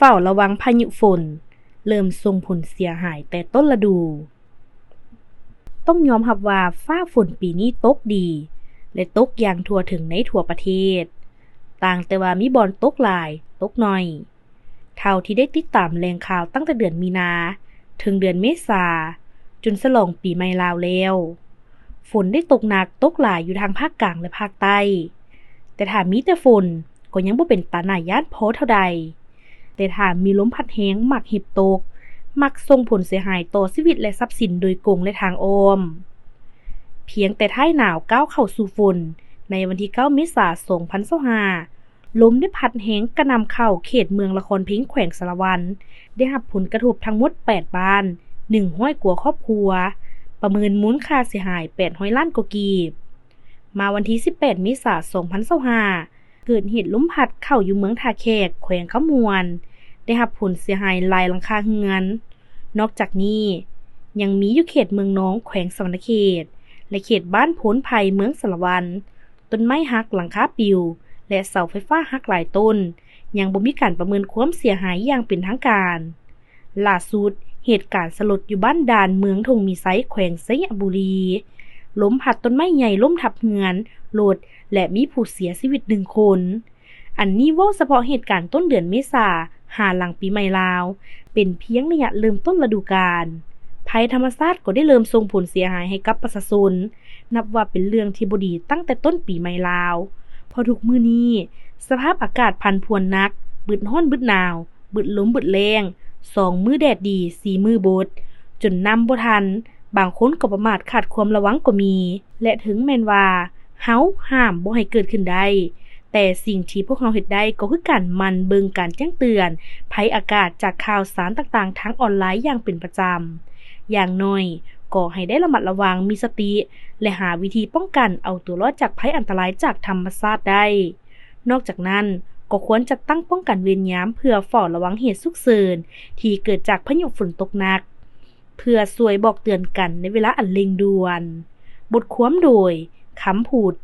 ເຝົ້າລະວັງພາຍຸຝົນ ເລີ່ມສົ່ງຜົນເສຍຫາຍແຕ່ຕົ້ນລະດູ. ຕ້ອງຍອມຮັບວ່າຟ້າຝົນປີນີ້ຕົກດີ ແລະ ຕົກຢ່າງທົ່ວເຖິງໃນທົ່ວປະເທດ, ຕ່າງແຕ່ວ່າມີບ່ອນຕົກຫຼາຍ, ຕົກໜ້ອຍ. ເທົ່າທີ່ໄດ້ຕິດຕາມແຫຼ່ງຂ່າວຕັ້ງແຕ່ເດືອນມີນາ ເຖິງເດືອນເມສາ ຈົນສະຫຼອງປີໃໝ່ລາວແລ້ວ, ຝົນໄດ້ຕົກໜັກຕົກຫຼາຍຢູ່ທາງພາກກາງ ແລະ ພາກໃຕ້. ແຕ່ຖ້າມີແຕ່ຝົນກໍຍັງບໍ່ເປັນຕາໜ້າຢ້ານພໍເທົ່າໃດ, ແຕ່ຖ້າມີລົມພັດແຮງມັກເຫັບຕົກ, ມັກສົ່ງຜົນເສຍຫາຍຕໍ່ຊີວິດ ແລະ ຊັບສິນໂດຍກົງ ແລະ ທາງອ້ອມ. ພຽງແຕ່ທ້າຍໜາວກ້າວເຂົ້າສູ່ຝົນ ໃນວັນທີເກົ້າເມສາ ສອງພັນຊາວຫ້າ ລົມໄດ້ພັດແຮງກະໜ່ຳເຂົ້າເຂດເມືອງລະຄອນເພັງ ແຂວງສາລະວັນ, ໄດ້ຮັບຜົນກະທົບທັງໝົດແປດບ້ານ, ໜຶ່ງຮ້ອຍກວ່າຄອບຄົວ, ປະເມີນມູນຄ່າເສຍຫາຍແປດຮ້ອຍລ້ານກວ່າກີບ. ມາວັນທີສິບແປດເມສາ ສອງພັນຊາວຫ້າ ເກີດເຫດລົມພັດເຂົ້າຢູ່ເມືອງທ່າແຂກ ແຂວງຄຳມ່ວນ, ໄດ້ຮັບຜົນເສຍຫາຍຫຼາຍຫຼັງຄາເຮືອນ. ນອກຈາກນີ້ ຍັງມີຢູ່ເຂດເມືອງນອງ ແຂວງສະຫວັນນະເຂດ ແລະ ເຂດບ້ານໂພນໄພ ເມືອງສາລະວັນ, ຕົ້ນໄມ້ຫັກ, ຫຼັງຄາປິວ ແລະ ເສົາໄຟຟ້າຫັກຫຼາຍຕົ້ນ, ຍັງບໍ່ມີການປະເມີນຄວາມເສຍຫາຍຢ່າງເປັນທາງການ. ຫຼ້າສຸດ, ເຫດການສະຫຼົດຢູ່ບ້ານດ່ານ ເມືອງທົ່ງມີໄຊ ແຂວງໄຊຍະບູລີ, ລົມພັດຕົ້ນໄມ້ໃຫຍ່ລົ້ມທັບເຮືອນ, ລົດ ແລະ ມີຜູ້ເສຍຊີວິດໜຶ່ງຄົນ. ອັນນີ້ເວົ້າສະເພາະເຫດການຕົ້ນເດືອນເມສາ ຫາຫຼັງປີໃໝ່ລາວ, ເປັນພຽງໄລຍະເລີ່ມຕົ້ນລະດູການ. ໄພທຳມະຊາດກໍໄດ້ເລີ່ມສົ່ງຜົນເສຍຫາຍໃຫ້ກັບປະຊາຊົນ, ນັບວ່າເປັນເລື່ອງທີ່ບໍ່ດີຕັ້ງແຕ່ຕົ້ນປີໃໝ່ລາວ, ເພາະທຸກມື້ນີ້ສະພາບອາກາດຜັນຜວນໜັກ, ບຶດຮ້ອນບຶດໜາວ, ບຶດລົມບຶດແລ້ງ, ສອງມື້ແດດດີ, ສີ່ມື້ບົດ, ຈົນນ້ຳບໍ່ທັນ, ບາງຄົນກໍປະໝາດຂາດຄວາມລະວັງກໍມີ. ແລະ ເຖິງແມ່ນວ່າເຮົາຫ້າມບໍ່ໃຫ້ເກີດຂຶ້ນໄດ້, ແຕ່ສິ່ງທີ່ພວກເຮົາເຮັດໄດ້ກໍຄືການໝັ່ນເບິ່ງການແຈ້ງເຕືອນໄພອາກາດຈາກຂ່າວສານຕ່າງໆທາງອອນລາຍຢ່າງເປັນປະຈຳ. ຢ່າງໜ້ອຍກໍໃຫ້ໄດ້ລະມັດລະວັງ, ມີສະຕິ ແລະ ຫາວິທີປ້ອງກັນເອົາຕົວລອດຈາກໄພອັນຕະລາຍຈາກທຳມະຊາດໄດ້. ນອກຈາກນັ້ນ, ກໍຄວນຈັດຕັ້ງປ້ອງກັນເວນຍາມເພື່ອເຝົ້າລະວັງເຫດສຸກເສີນທີ່ເກີດຈາກພາຍຸຝົນຕົກໜັກ, ເພື່ອຊ່ວຍບອກເຕືອນກັນໃນເວລາອັນເລັ່ງດ່ວນ. ບົດຄວາມໂດຍ ຄຳພຸດ,